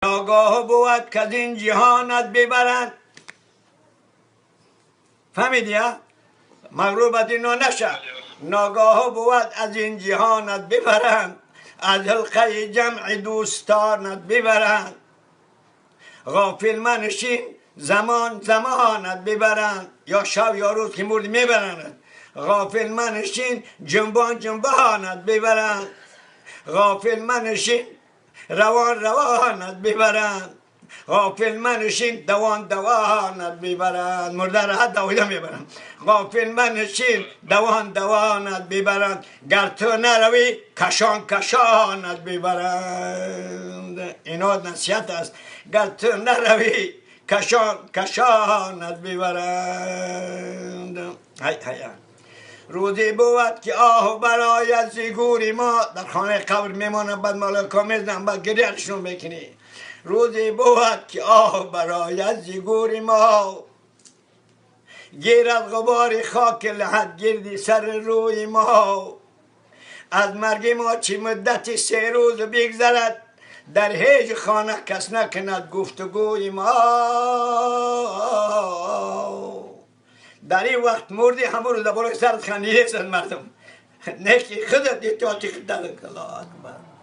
ناگاه بود که از این جهانت ببرند. فهمیدی ها؟ مغرور اینا نشه. ناگاه بود از این جهانت ببرند، از حلقه جمع دوستانت ببرند. غافل منشین زمان زمانت ببرند، یا شب یا روز که مردی میبرند. غافل منشین جنبان جنبانت ببرند، غافل منشین روان روانت ببرند، غافل منشین دوان دوانت ببرند. مرده را دویده میبرند. غافل منشین دوان دوانت ببرند، گر تو نروی کشان کشانت ببرند. اینا نصیحت است. گر تو نروی کشان کشانت ببرند. های های. روزی بود که آه برای از گوری ما، در خانه قبر میمانم، بعد ملائکه میزنم، بعد گریهشون میکنی. روزی بود که آه برای از گوری ما، گیرد غبار خاک لحد گردی سر روی ما. از مرگ ما چی مدتی 3 روز بگذرد، در هیچ خانه کس نکند گفتگوی ما. در این وقت مردی همون رو در بالای سرت خندیده مردم. نه که خودت احتیاطی خود. الله اکبر.